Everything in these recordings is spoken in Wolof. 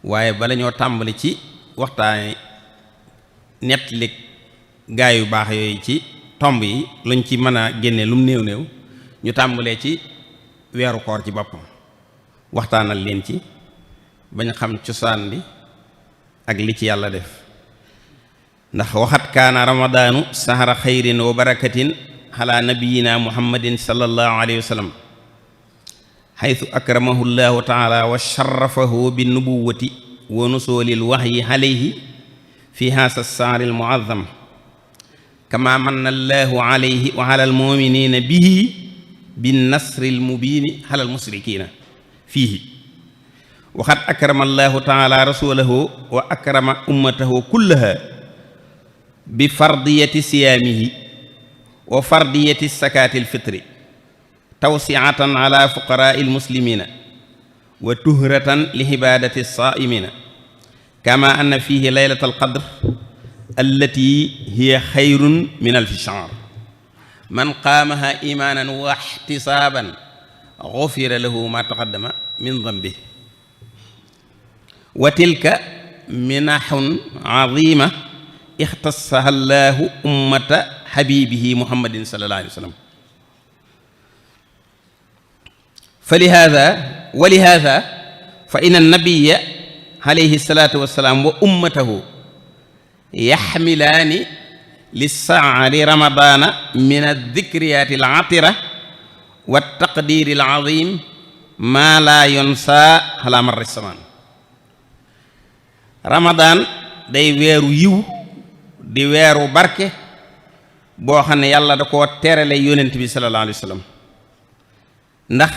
waaye bala ñoo tàmbali ci waxtaane nettali gaa yu baax yooyu ci tomb yi luñ ci mën a génne lum néew néew ñu tàmbalee ci weeru koor ci boppam waxtaanal leen ci bañ xam cosaan bi ak li ci yàlla def ndax waxat kaana ramadaanu sahara xayrin wa barakatin ala nabiyina muhammadin sallallahu alayhi wa sallam xaytu akramahu llahu taala wa sharafahu bi nubuwati wa nusoolil waxyi alayhi fi haasa saari almuazzam kama manna allahu alayhi wa ala almuminina bihi bin nasri almubiini ala almusrikina fiihi waxat akrama allahu taala rasulahu wa akrama ummatahu kullaha bi fardiyati siyaamihi wa fardiyati sakaati alfitri tawsiatan ala fuqaraai almuslimina wa tuhratan li ibadati alsaa'imina kama anna fihi laylat alqadr allati hiya xayrun min alfi shahr man qaamaha imaanan wa ihtisaaban gufira lahu ma taqaddama min dambihi wa tilka minahun azima ixtassaha allahu ummata habibihi muhammadin sallallahu alayhi wa sallam ولهذا فإن النبي عليه الصلاة والسلام وأمته يحملان للسعر رمضان من الذكريات العطرة والتقدير العظيم ما لا ينسى على مر الزمان رمضان day weeru yiw di weeru barke boo xam ne yàlla da koo terale yonent bi sallallahu alayhi wa sallam ndax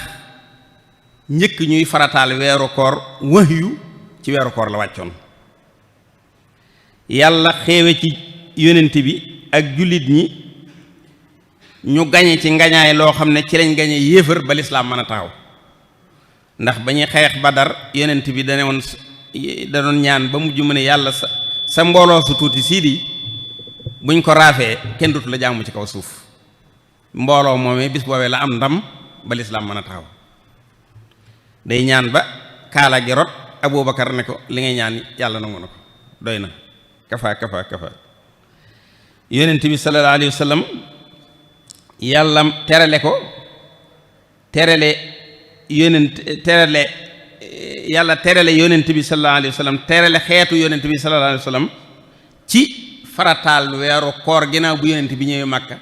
njëkk ñuy farataal weeru koor wahyu ci weeru koor la wàccoon yàlla xéewe ci yonent bi ak jullit ñi ñu gañe ci ngañaay loo xam ne ci lañ gañe yéefar ba lislaam mën a taxaw ndax ba ñuy xeex Badar yonent bi da doon ñaan ba mujj mu ne yàlla sa mbooloo su tuuti sii di buñ ko raafee kenn dutu la jaamu ci kaw suuf mbooloo moomee bis boobee la am ndam ba lislaam mën a taxaw day ñaan ba kaala gi rot Abubakar ne ko li ngay ñaan yàlla nangu na ko doy na kafa yonent bi sallallahu alayhi wa sallam yàlla terale yonent bi sallallahu alayhi wa sallam terale xeetu yonent bi sallallahu alayhi wa sallam ci farataal weeru koor ginnaaw bu yonent bi ñëwee Makka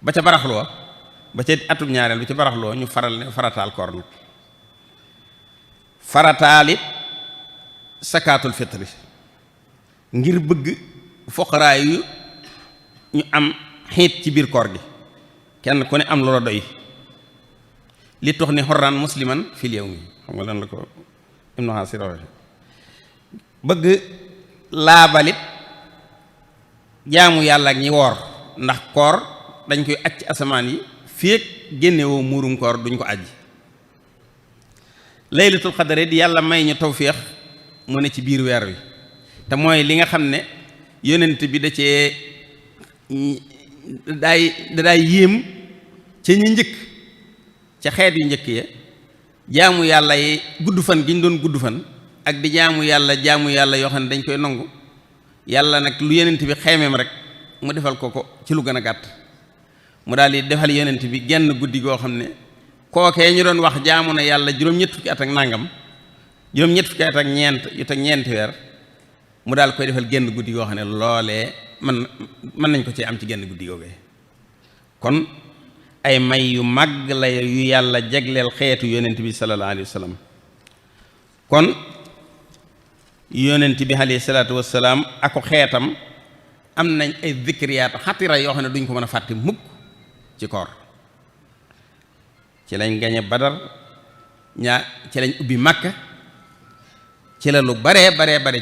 ba ca baraxloo ba ca atum ñaareel bi ca baraxloo ñu farataal koor nag farataalit sakaatul fitri ngir bëgg foqaraa yu ñu am xiit ci biir koor gi kenn ku ne am loola doy li tax ni xorraan musliman fil yawmi xam nga lan la ko Ibnu Hasir waxe bëgg laabalit jaamu yàlla ak ñi woor ndax koor dañ koy aj ci asamaan yi féeg génnewoo muurum koor duñ ko ajji laylatul qadr di yàlla may ñu tawféex mu ne ci biir weer wi te mooy li nga xam ne yonent bi da daay yéem ca ñu njëkk ca xeet yu njëkk ya jaamu yàlla yi gudd fan gi ñu doon gudd fan ak di jaamu yàlla yoo xam ne dañ koy nangu yàlla nag lu yonent bi xeemeem rek mu defal ko ci lu gën a gàtt mu daal di defal yonent bi genn guddi goo xam ne kookee ñu doon wax jaamu na yàlla juróom-ñett fukki at ak nangam juróom-ñett fukki at ak ñeenti weer mu daal koy defal genn guddi goo xam ne loolee mën nañ ko ci am ci genn guddi googee kon ay may yu mag la yu yàlla jegleel xeetu yonent bi sallallahu alayhi wa sallam kon yonent bi alayhi salaatu wassalaam ako xeetam am nañ ay zikriyaat xatira yoo xam ne duñ ko mën a fàtte mukk ci koor ci lañ gañe Badar ci lañ ubbi Makka ci la lu bare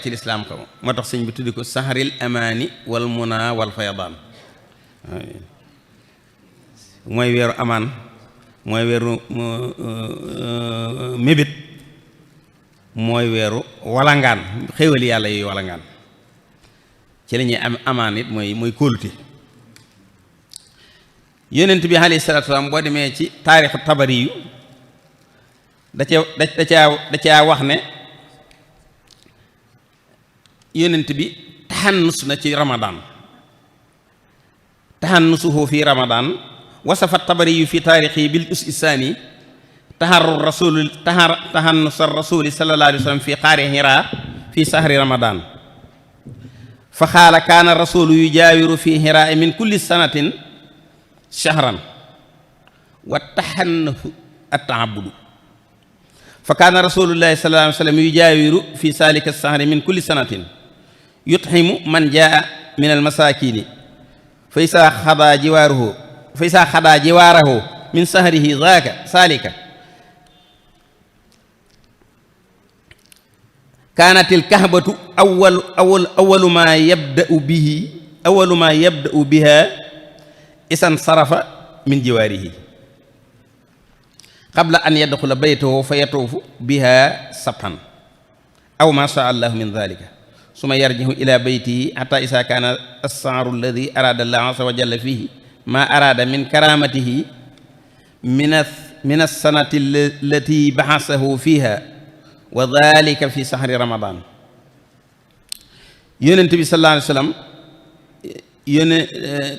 ci lislaam ko moo tax sëñ bi tuddi ko sahril amaani wal muna wal fayadaan mooy weeru amaan mooy weeru mébét mooy weeru walangaan xéewali yàlla yuy walangaan ci la ñuy am amaan it mooy kóolute yonent bi alayhi salaatu salaam boo demee ci taarixu tabari yu da caa wax ne yonent bi taxannus na ci ramadaan taxannusuhu fi ramadaan wasafa tabari yu fi taarixi bil us isaani taxannus rasuli sallallahu alayhi wa sallam fi xaari Hira fi sahri ramadaan fa xaala kaana rasulu yujaawiru fi Hira min kulli sanatin shahran wa taxannusu at-ta'abbudu fa kaana rasulullahi sallallahu alayhi wa sallam yujaawiru fi saalika sahri min kulli sanatin yut'imu man jaa min al-masaakini fa isaa xadaa jiwaarahu min sahrihi zaaka saalika kaanatil kahbatu awwalu maa yabda'u biha isan sarafa min jiwaarihi qabla an yadxula baytahu fa yatuufu biha sabhan aw maa shaa allahu min dhalika summa yarji'u ila baytihi hatta isaa kaana as-sa'ru alladhi araada allahu azza wa jalla fihi maa araada min karamatihi min as-sanati allati ba'athahu fiha wa dhalika fi sahri ramadan. yonent bi sallallahu alayhi wa sallam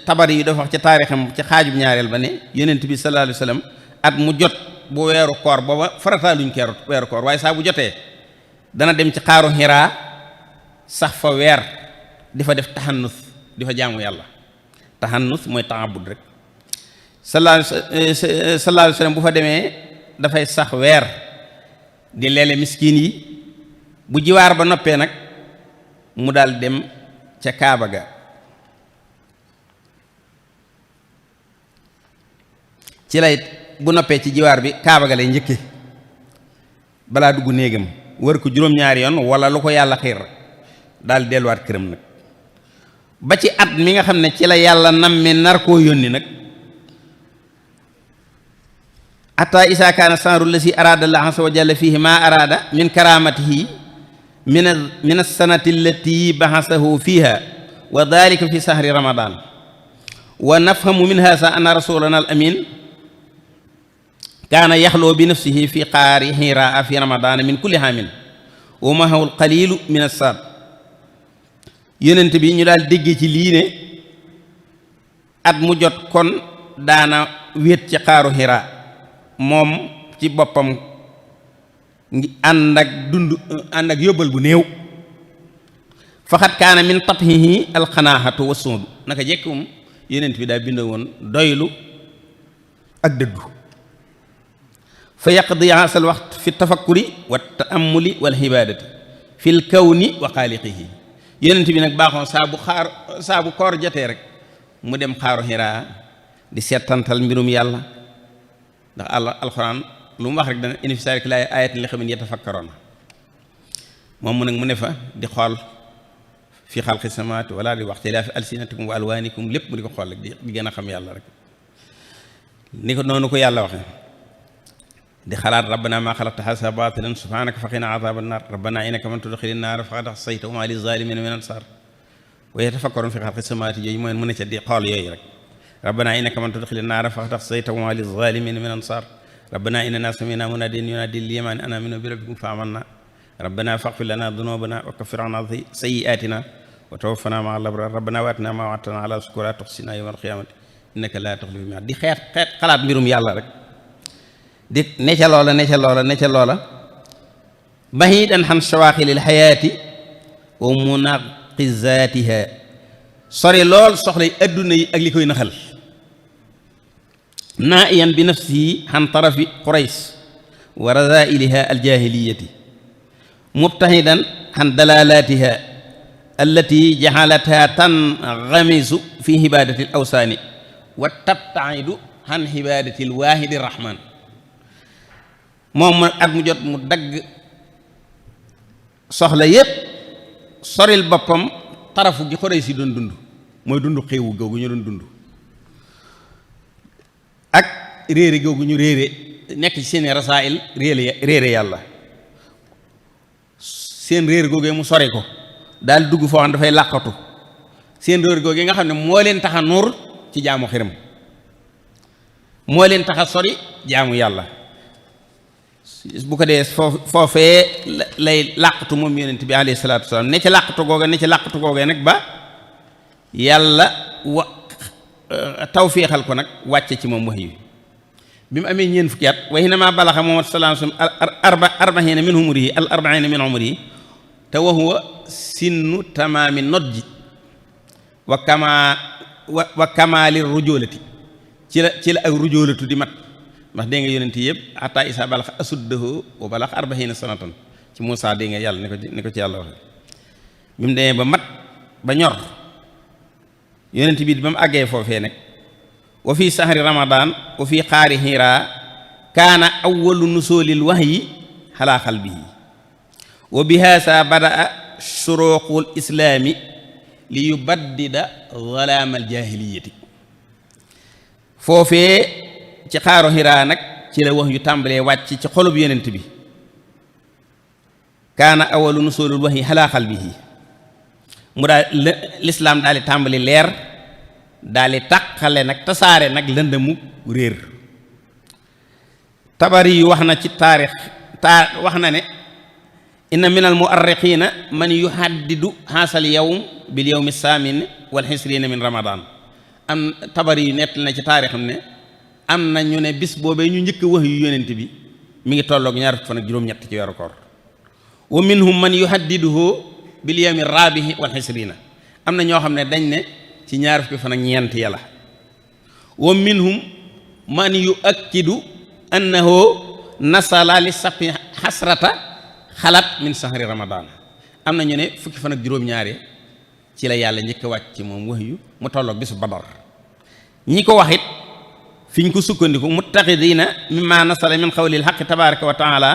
Tabari yi dafa wax ci taarixam ci xaajub ñaareel ba ne yonent bi sallallahu alayhi wa sallam at mu jot bu weeru koor booba farataaluñ weeru koor waaye saa bu jotee dana dem ci xaaru Hira sax fa weer di fa def taxannus di fa jaamu yàlla. taxannus mooy taabud rek. sallallahu alayhi wa sallam bu fa demee dafay sax weer di leele miskin yi bu jiwaar ba noppee nag mu daal dem ca Kaaba ga ci lay bu noppee ci jiwaar bi Kaaba ga lay njëkke balaa dugg néegam wër ko juróom-ñaari yoon wala lu ko yàlla xiir daal delluwaat këram nag ba ci at mi nga xam ne ci la yàlla namme nar koo yónni nag hatta isa kaana saaru lasi araada allah azza wa jalla fihi ma araada min karamatihi min as-sanati allati ba'athahu fiha wa dhalika fi sahri ramadan wa nafhamu min hadha anna rasulana al-amin kaana yaxloo bi nafsihi fi qaari Hira fi ramadan min kulli haamin wa mahahu al-qalilu min as-saad. yonent bi ñu daal déggee ci lii ne at mu jot kon daana wéet ci xaaru Hira moom ci boppam ngi ànd ak yóbbal bu néew faxat kaana min tathihi alxanaaxatu wa suudu naka jekkum yonent bi daa bind woon doylu ak dëddu fa yaqdi asal waxt fi tafakkuri wa ta'ammuli wal ibaadati fil kawni wa xaaliqihi. yonent bi nag baaxoon saa bu koor jotee rek mu dem xaaru Hira di seetantal mbirum yàlla ndax alxuraan lu mu wax rek dana inna fi zaalika la aayatin li qawmin yatafakkaruun moom mu nag mu ne fa di xool fi xalqi samawaati wala di ixtilaafi alsinatikum wa alwaanikum lépp mu di ko xool rek di gën a xam yàlla rek ni ko noonu ko yàlla waxe di xalaat rabbana maa xalaqta haazaa baatilan subhaanaka faqinaa azaaban naar rabbana innaka man tudxili naara faqad axzaytahu wa maa lizzaalimiina min ansaar wa yatafakkaruuna fi xalqi samawaati yooyu mooy mu ne ca di xool yooyu rek rabbana innaka man tudxili naara faqad axzaytahu wa maa lizzaalimiina min ansaar rabbana innanaa sami'naa munaadiyan yunaadii lil-iimaani an aaminuu bi rabbikum fa aamannaa rabbana faghfir lanaa dunuubanaa wa kaffir annaa sayyi'aatinaa wa tawaffanaa ma'al abraar rabbana wa aatinaa maa wa'adtanaa alaa rusulika wa laa tuxzinaa yawmal qiyaamati innaka laa tuxliful mii'aad di xeet xalaat mbirum yàlla rek di ne ca loola bahiidan an shawaaxilil hayaati wa munaqizaatihaa sori lool soxlay adduna yi ak li koy naxal naa'iyan bi nafsihi an tarafi qurays wa razaa'ilihaa aljaahiliyati mubtahidan an dalaalaatihaa allati jaxalathaa tanghamisu fi hibaadati al awsaani wa tabta'idu an hibaadati al waahidi rahmaan. moom at mu jot mu dagg soxla yépp soril boppam tarafu gi xorey si doon dund mooy dund xéewu googu ñu doon dund ak réere googu ñu réere nekk ci seeni rasaa'il réere yàlla seen réer googee mu sori ko daal dugg foo xam dafay làqatu seen réer googee nga xam ne moo leen tax a nuur ci jaamu xiram moo leen tax a sori jaamu yàlla bu ko dee foofee lay làqatu moom yonent bi alayhi salaatu wasalaam ne ci làqatu googe nag ba yàlla tawféexal ko nag wàcce ci moom wahyu bi mu amee ñeen fukki at wa hinama balaxa Muhammad sallallahu alayhi wasallam arba'iina min umrihi al-arba'iina min umrihi te wa huwa sinnu tamaami nodji wa kamaali rujulati ci la ak rujulatu di mat ndax dégg nga yonent yëpp hatta isa balaxa asuddahu wa balaxa arba'iina sanatan ci Muusaa dégg nga yàlla ni ko ci yàlla waxe bi mu demee ba mat ba ñor yonent bi ba mu àggee foofee nag wa fi sahri ramadan wa fi xaari Hiraa kaana awwalu nusuulil wahyi alaa qalbihi wa bi haasa badaa shuruuqul islaami li yubaddida zalaamal jaahiliyati foofee ci xaaru Hiraa nag ci la wax yu tàmbalee wàcc ci xolub yonent bi kaana awwalu nusuulil wahyi alaa qalbihi mu daal lislaam daal di tàmbali leer daal di tàqale nag tasaare nag lëndëmu réer. Tabari yu wax na ci taarix wax na ne inna min al muarriqiina man yuhaddidu haasal yawm bil yawmi saamin wal xisriina min ramadan am Tabari yu nett na ci taarixam ne am na ñu ne bis boobee ñu njëkk wax yu yonent bi mi ngi tolloog ñaar fukki fan ak juróom-ñett ci weeru koor wa minhum man yuhaddiduhu bil yawmi raabihi wal xisriina am na ñoo xam ne dañ ne ci ñaar fukki fan ak ñeent yàlla wa minhum man yuakkidu annahu nasala li safi xasrata xalat min sahri ramadan am na ñu ne fukki fan ak juróom-ñaari ci la yàlla njëkk a wàcc ci moom wahyu mu tolloog bisu badar ñi ko waxit fi ñu ko sukkandiku muttaxidina mimma nasala min qawlil xaqi tabaraka wa taala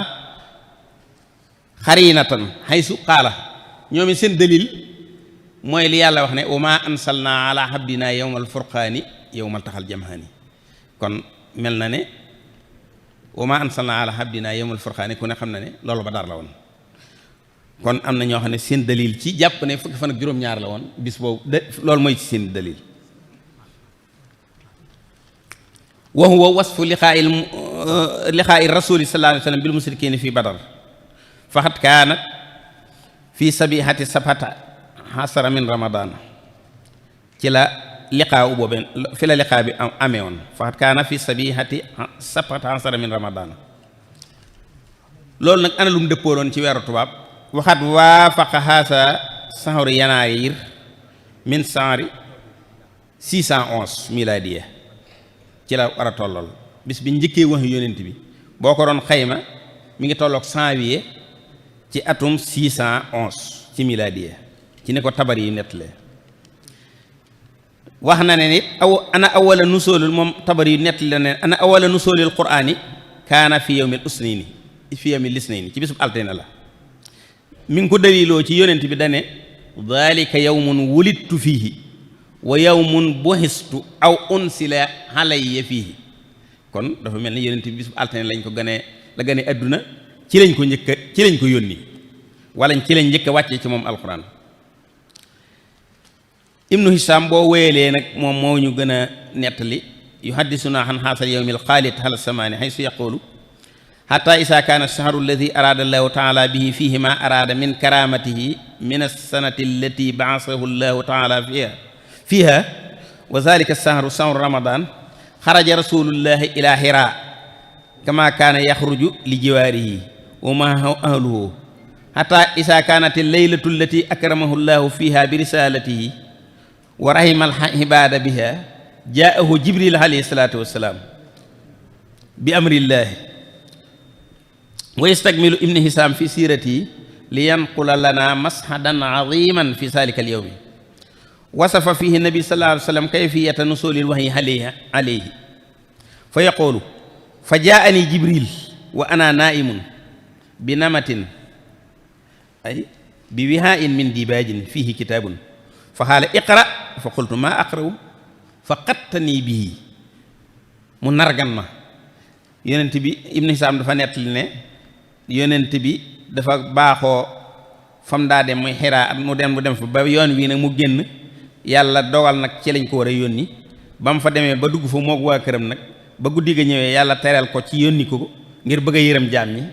xarinatan xaysu qaala ñoom seen dalil mooy li yàlla wax ne wa ma ansalna ala abdina yawmal furqaani yawmal taxal jamhaani kon mel na ne wa ma ansalna ala abdina yawmal furqaani ku ne xam na ne loolu ba dar la woon kon am na ñoo xam ne seen dalil ci jàpp ne fukki fan ak juróom-ñaar la woon bis boobu loolu mooy ci seen dalil wa huwa wasfu liqaa'i rasuli sallallahu alayhi wa sallam bil musrikiina fi badar faqad kaanat fi sabihati sabata hasara min ramadan ci la liqaa u boobee fi la liqaa bi amee woon faqad kaana fi sabihati sabata hasara min ramadan loolu nag ana lu mu dëppooloon ci weeru tubaab waxat waafaqa haasa sahru yanaayir min sahri 611 miladiya ci la war a tollool bis bi njëkkee wax yonent bi boo ko doon xayma mi ngi tolloog janvier ci atum 611 ci miladiya ci ne ko Tabari yi nettalee wax na ne nit ana awala nusoolul moom Tabari yu nettali ne ana awala nusoolil qur'aani kaana fi yawmil usnayni fi yawmil isnayni ci bisub altine la mi ngi ko daliloo ci yonent bi dane dhalika yawmun wulidtu fiihi wa yawmun buhistu aw unsila alayya fiihi kon dafa mel ni yonent bi bisub altine lañ ko la gane adduna ci lañ ko yónni wala ci lañ njëkk a wàccee ci moom alquran. Ibnu Hisham boo wéyalee nag moom moo ñu gën a nettali yuhaddisuna an haasal yawmil xaalit ala samaani haysu yaqulu hatta isa kaana shahru alladi araada allahu taala bihi fihi ma araada min karamatihi min alsanati allati baasahu allahu taala fiha wa zalika shahru ramadan xaraja rasulullahi ila Hira kama kaana yaxruju li jiwaarihi wa maahu ahluhu hatta isa kaanat alleylatu allati akramahu llahu fiha bi risalatihi wa rahima alxibaada biha jaahu jibril alayhi salatu wassalaam bi amrillahi wa yastakmilu ibnu Hisam fi siratihi li yanqula lana mashadan aziman fi zalika alyawmi wasafa fihi nabi sallallahu alayhi wa sallam kayfiyata nusulil wahyi alayhi fa yaqulu fa jaani jibril wa ana naimun bi namatin ay bi wihain min dibaajin fihi kitabun fa qaala iqra fa qultu ma aqra'u fa qattani bihi mu nargan ma yonent bi ibnu Hisam dafa nettali ne yonent bi dafa baaxoo fam daa dem muy Xiraa at mu dem fa ba yoon wii nag mu génn yàlla dogal nag ci lañ ko war a yónni ba mu fa demee ba dugg fa moog waa këram nag ba guddi ga ñëwee yàlla tereel ko ci yónni ko ngir bëgg a yërëm jaam ñi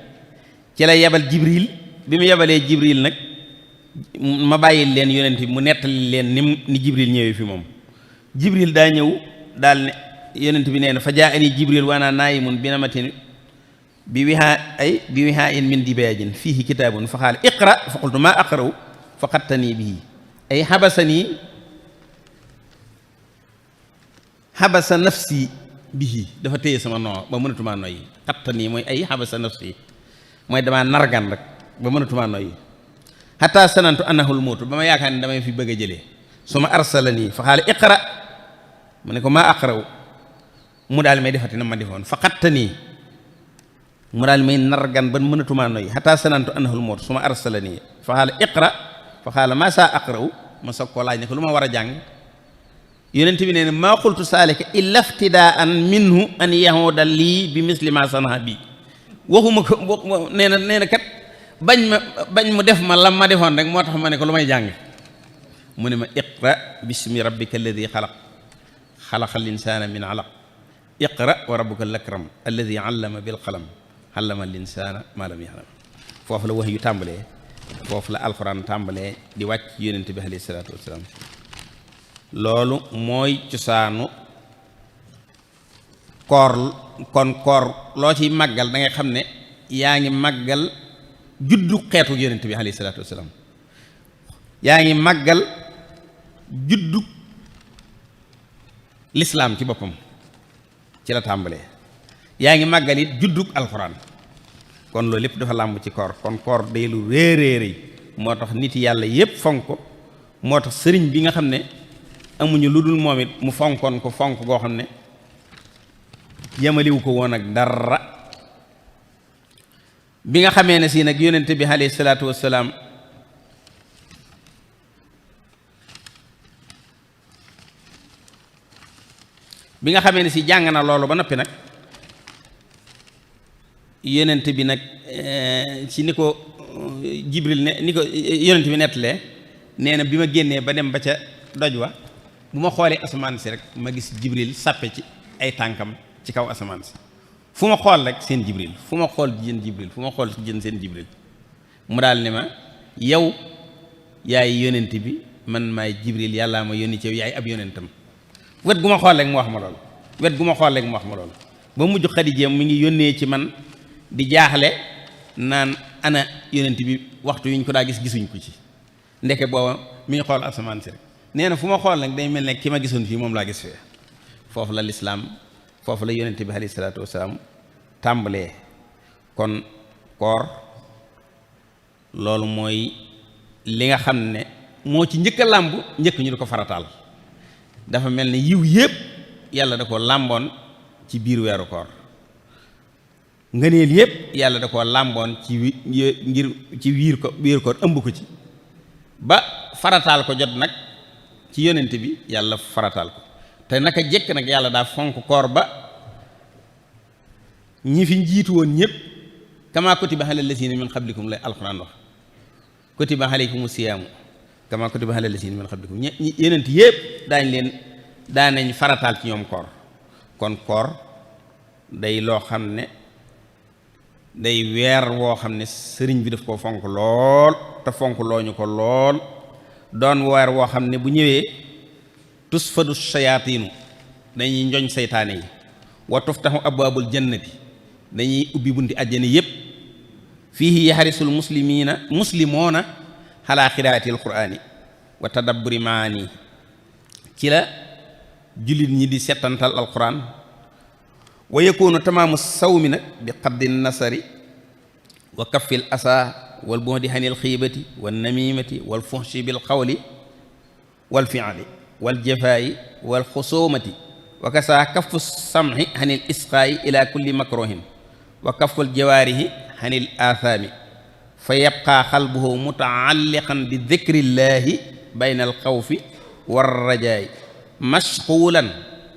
ci la yebal Jibril bi mu yebalee Jibril nag ma bàyyil leen yonent bi mu nettali leen ni Jibril ñëwee fi moom. Jibril daa ñëw daal ne yonent bi nee na fa jaa'anii Jibril wa ana naa'imun bi namatin bi wihaa'in min dibaajin fiihi kitaabun fa qaala iqra fa qultu maa aqra'u fa qattanii bihi ay xabasa nafsi bihi dafa téye sama noo ba mënatumaa noyyi qattanii mooy ay xabasa nafsi mooy damaa nargan rek ba mënatumaa noyyi hatta sanantu annahu al-mawtu ba ma yaakaar ne damay fi bëgg a jëlee suma arsalanii fa qaala iqra mu ne ko maa aqra'u mu daal may defati na ma defoon fa qattanii mu daal may nargan ba mënatumaa noyyi hatta sanantu annahu al-mawtu suma arsalanii fa qaala iqra fa qaala maa saa aqra'u ma soog koo laaj ne ko lu ma war a jàng yonent bi nee na maa qultu saalika illa iftidaa'an minhu an yahuuda lii bi misli ma sanaa bi waxuma ko nee na kat bañ mu def ma lam ma defoon rek moo tax ma ne ko lu may jàng mu ne ma iqra bismi rabbika alladi xalaqa al insaana min alaq iqra wa rabbuka al akram alladi allama bil qalam allama al insaana ma lam ya'lam foofu la wax yu tàmbalee foofu la alxuraan tàmbalee di wàcc yonent bi alayhi salaatu wassalaam loolu mooy cosaanu koor kon koor loo ciy màggal da ngay xam ne yaa ngi màggal juddu xeetu yonent bi alayhi salaatu wassalaam yaa ngi màggal juddu lislaam ci boppam ci la tàmbalee yaa ngi màggal it juddug alxuraan kon loolu lépp dafa làmb ci koor kon koor day lu réeréeréy moo tax nit yàlla yépp fonk ko moo tax sëriñ bi nga xam ne amuñu lu dul moom it mu fonkoon ko fonk goo xam ne yemaliwu ko woon ak dara bi nga xamee ne si nag yonent bi alayhi salaatu wassalaam bi nga xamee ne si jàng na loolu ba noppi nag yonent bi nag ci ni ko Jibril ne ni ko yonent bi nettalee nee na bi ma génnee ba dem ba ca doj wa bu ma xoolee asamaan si rek ma gis Jibril sàppe ci ay tànkam ci kaw asamaan si fu ma xool rek seen Jibril fu ma xool jën Jibril fu ma xool jën seen Jibril mu daal ne ma yow yaay yonent bi man maay Jibril yàllaa ma yónni ci yow yaay ab yonentam wet gu ma xool rek mu wax ma loolu wet gu ma xool rek mu wax ma loolu ba mujj Xadija mi ngi yónnee ci man di jaaxle naan ana yonent bi waxtu yi ñu ko daa gisuñ ko ci ndeke booba mi ngi xool asamaan si rek nee na fu ma xool nag day mel ne ki ma gisoon fii moom laa gis fee foofu la lislaam foofu la yonent bi alayhi salaatu wasalaam tàmbalee kon koor loolu mooy li nga xam ne moo ci njëkk a làmb njëkk ñu di ko farataal dafa mel ne yiw yépp yàlla da ko làmboon ci biir weeru koor ngëneel yépp yàlla da ko làmboon ci ngir ci biir koor ëmb ko ci ba farataal ko jot nag ci yonent bi yàlla farataal ko te naka jekk nag yàlla daa fonk koor ba ñi fi njiitu woon ñëpp kama kutiba alal lazina min qablikum lay alxuraan wax kutiba alaykumu siyaamu kama kutiba alal lazina min qablikum yonent yëpp daanañ farataal ci ñoom koor kon koor day loo xam ne day weer woo xam ne sëriñ bi daf ko fonk lool te fonk looñu ko lool doon weer woo xam ne bu ñëwee tusfadu shayaatiinu dañuy njoñ seytaane yi wa tuftaxu abwaabul jannati dañuy ubbi bunti àjjana yépp fiihi yaxarisul muslimoona xalaa xiraatil quraani wa tadabburi maani ci la jullit ñi di settantal alquran wa yakunu tamaamu sawmi nag bi qaddi nasari wa kaffil asa wal bu'di hanil xiibati wan namimati wal fuhshi bil qawli wal fi'li wal jafaa'i wal xusuumati wa kasaa kaffu sam'i hanil isqaa'i ila kulli makruhin wa kafful jawaarihi hanil aathaami fa yabqaa qalbuhu muta'alliqan bi dhikrillahi bayna al xawfi war rajaa'i mashquulan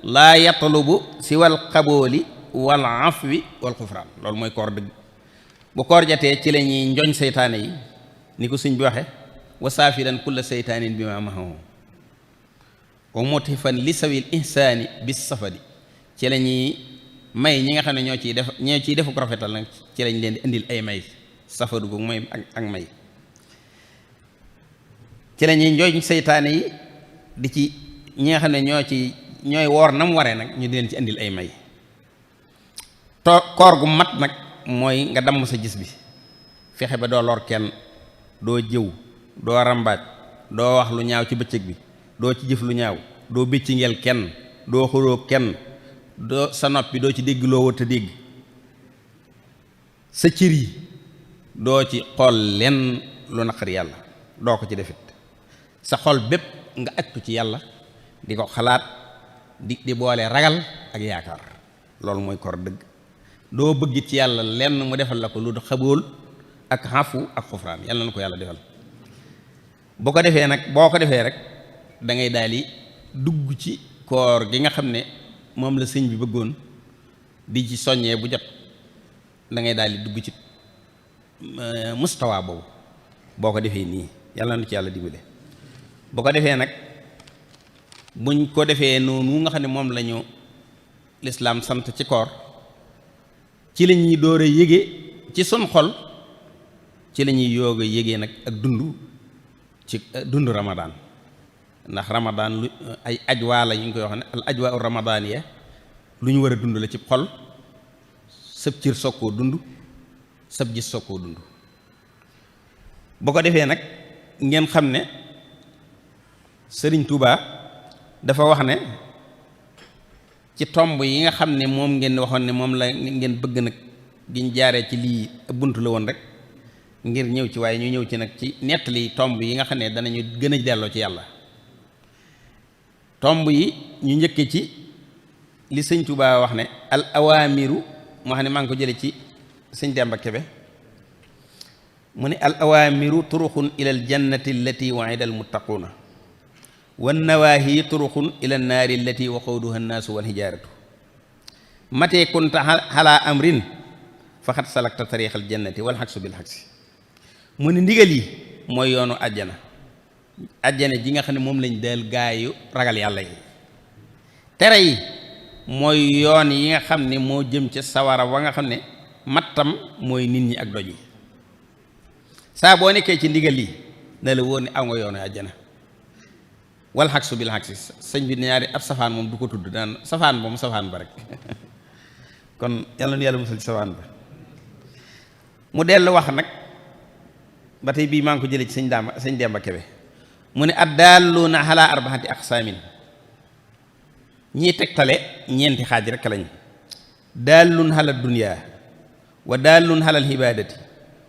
laa yatlubu siwal qabooli wal afwi wal xufraan loolu mooy koor dëgg bu koor jatee ci la ñuy njoñ seytaane yi ni ko suñ bi waxe wa saafiran kulla seytaanin bi ma mahahu wa mutifan li sawil ihsaani bis safadi ci la ñuy may ñi nga xam ne ñoo ciy defu ko rafetal nag ci lañ leen di indil ay may safaru gu mooy ak may ci lañuy njooñ seytaane yi di ci ñi nga xam ne ñooy woor na mu waree nag ñu di leen ci indil ay may koor gu mat nag mooy nga damm sa gis bi fexe ba doo lor kenn doo jëw doo rambaaj doo wax lu ñaaw ci bëccëg bi doo ci jëf lu ñaaw doo bécci ngeel kenn doo xuloo kenn doo sa noppi doo ci dégg loo wër te dégg sa cër yi doo ci xool lenn lu naqari yàlla doo ko ci defit sa xol bépp nga ajtu ci yàlla di ko xalaat di boole ragal ak yaakaar loolu mooy koor dëgg doo bëgg ci yàlla lenn mu defal la ko lu xabool ak xafu ak xufraan yàlla na ko yàlla defal boo ko defee rek da ngay daal di dugg ci koor gi nga xam ne moom la sëñ bi bëggoon di ci soññee bu jot da ngay daal di dugg ci mustawa boobu boo ko defee nii yàlla na ci yàlla dimbale boo ko defee nag buñ ko defee noonu nga xam ne moom lañu lislaam sant ci koor ci la ñuy door a yége ci sun xol ci la ñuy yoog a yégee nag ak dund ramadaan ndax ramadaan lu ay ajwaa la ñu ngi koy wax ne al ajwaa ramadaaniya lu ñu war a dund la ci xol sëb cër soog koo dund sëb gis soog koo dund boo ko defee nag ngeen xam ne Sëriñ Tuubaa dafa wax ne ci tomb yi nga xam ne moom ngeen waxoon ne moom la ngeen bëgg nag giñ jaaree ci lii bunt la woon rek ngir ñëw ci waaye ñu ñëw ci nag ci nettali tomb yi nga xam ne danañu gën a delloo ci yàlla tomb yi ñu njëkke ci li sëñ Tuubaa wax ne al awaamiru moo xam ne maa ngi ko jële ci sëñ Demba Kebe mu ne al awaamiru turuqun ila al jannati allati wa'ida al muttaquuna wan nawaahi turuqun ila naari allati waquuduha annaasu wal hijaaratu matee kunta ala amrin faqad salakta tariqal jannati wal xaksu bil xaksi mu ne ndigal yi mooy yoonu àjjana ji nga xam ne moom lañ dal gaayu ragal yàlla yi tere yi mooy yoon yi nga xam ne moo jëm ca sawara wa nga xam ne mattam mooy nit ñi ak doj yi saa boo nekkee ci ndigal yi na la wóor ne aw nga yoonu àjjana wal xaksu bil xaksi sëñ bi ñaari ab safaan moom du ko tudd daan safaan ba mu safaan ba rek kon yàlla nu yàlla musal ci safaan ba mu dellu wax nag ba tey bii maa ngi ko jëlee ci sëñ Demba Kebe mu ne addaalluuna ala arbaati aqsaamin ñii tegtale ñeenti xaaj rek lañ daallun ala dunya wa daallun ala alhibaadati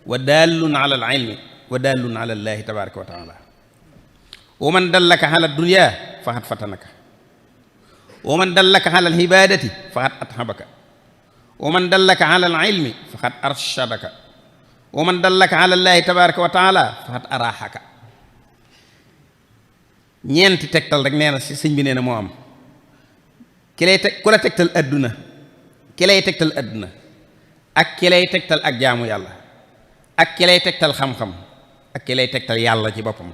wa daallun ala alilmi wa daallun ala allaahi tabaraka wa taala wa man dallaka ala dunya faqad fatanaka wa man dallaka ala alhibaadati faqad athabaka wa man dallaka ala alilmi faqad arshadaka wa man dallaka ala allaahi tabaraka wa taala faqad araxaka ñeenti tegtal rek nee na si sëñ bi nee na moo am ki lay ku la tegtal adduna ki lay tegtal adduna ak ki lay tegtal ak jaamu yàlla ak ki lay tegtal xam-xam ak ki lay tegtal yàlla ci boppam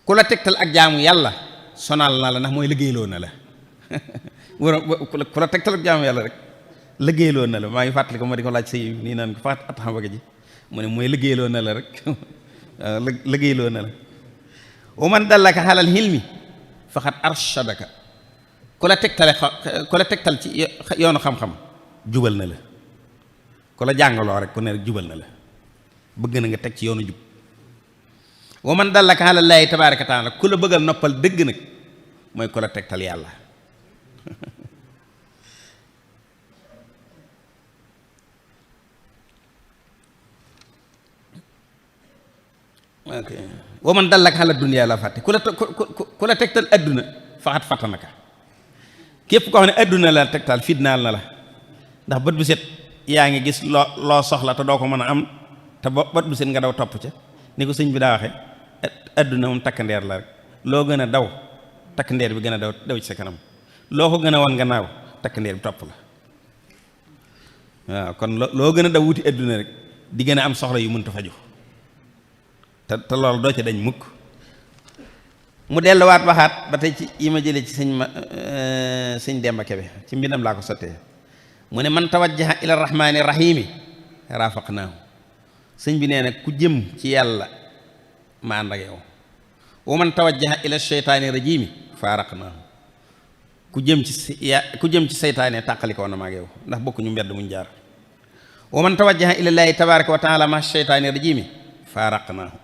ku la tegtal ak jaamu yàlla sonal na la ndax mooy liggéeyloo na la ku la tegtal ak jaamu yàlla rek liggéeyloo na la maa ngi fàttali ko ma di ko laaj sëy nii naan ko faat atxambaga ji mu ne mooy liggéeyloo na la rek waaw liggéeyloo na la wa man dallaka alal hilmi faqad arshadaka ku la tegtal ci yoonu xam-xam jubal na la ku la jàngaloo rek ku ne rek jubal na la bëgg na nga teg ci yoonu jub wa man dallaka ala llaahi tabaaraka wa taala ku la bëggal noppal dëgg nag mooy ku la tegtal yàlla ok wa man dallaka ala dunya la fàtte ku la tegtal adduna faxat fattanaka képp koo xam ne adduna la tegtal fitnaal na la ndax bët bu set yaa ngi gis loo soxla te doo ko mën a am te bët bu set nga daw topp ca ni ko sëñ bi daa waxe adduna moom takk ndeer la rek loo gën a daw takk ndeer bi gën a daw ci sa kanam loo ko gën a wan gannaaw takk ndeer bi topp la waaw kon loo gën a daw wuti adduna rek di gën a am soxla yu mënta faju te loolu doo ca dañ mukk mu delluwaat waxaat ba tey ci yi ma jëlee ci sëñ Demba Kebe ci mbindam laa ko sottee mu ne man tawajjaha ila rahmaani rahimi raafaqnaahu sëñ bi nee na ku jëm ci yàlla ma ànd ak yow wa man tawajjaha ila sheytaani rajimi faaraqnaahu ku jëm ci seytaane tàqalikoo na ma ak yow ndax bokkuñu mbedd muñ jaar wa man tawajjaha ila llaahi tabaaraka wa taala ma sheytaani rajimi faaraqnaahu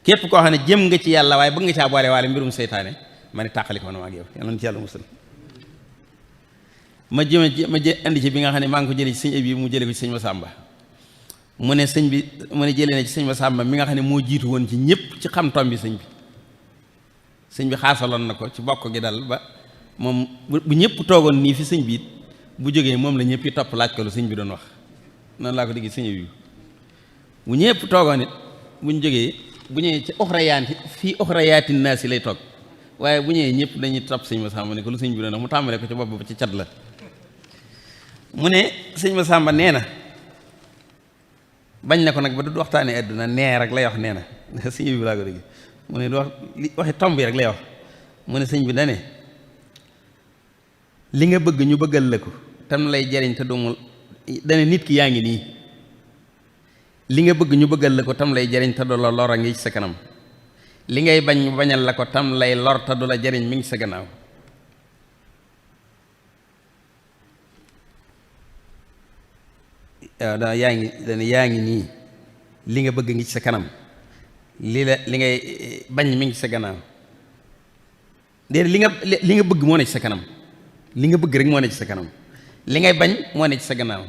képp koo xam ne jëm nga ci yàlla waaye bëgg nga caa boole waale mbirum seytaane ma ne tàqalikoo na ma ak yow yàlla na ci yàlla musal ma indi ci bi nga xam ne maa ngi ko jëlee ci sëñ Abi mu jëlee ko ci sëñ Masamba mu ne sëñ bi mu ne jëlee na ci sëñ Masamba mi nga xam ne moo jiitu woon ci ñëpp ci xam tom bi sëñ bi xaasaloon na ko ci bokk gi dal ba moom bu ñëpp toogoon nii fi sëñ bi it bu jógee moom la ñëpp yi topp laaj ko lu sëñ bi doon wax noonu laa ko digg sëñ bi bu ñëpp toogoon it buñ jógee bu ñëwee ci oxrayaati naa si lay toog waaye bu ñëwee ñëpp dañuy topp sëñ Masamba ne ko lu sëñ bi doon wax mu tàmbalee ko ci bopp ba ci cat la mu ne sëñ Masamba nee na bañ na ko nag ba du waxtaanee àdduna nee rek lay wax nee na sëñ bi laa ko dégg mu ne du wax waxi tomb yi rek lay wax mu ne sëñ bi dane li nga bëgg ñu bëggal la ko tam lay jariñ te dumul dane nit ki yaa ngi nii li nga bëgg ñu bëggal la ko tam lay jariñ te du la lor a ngi ci sa kanam li ngay bañ ñu bañal la ko tam lay lor te du la jariñ mi ngi ci sa gannaaw waaw yaa ngi nii li nga bëgg ngi ci sa kanam li ngay bañ mi ngi ci sa gannaaw déedéet li nga bëgg moo ne ci sa kanam li nga bëgg rek moo ne ci sa kanam li ngay bañ moo ne ci sa gannaaw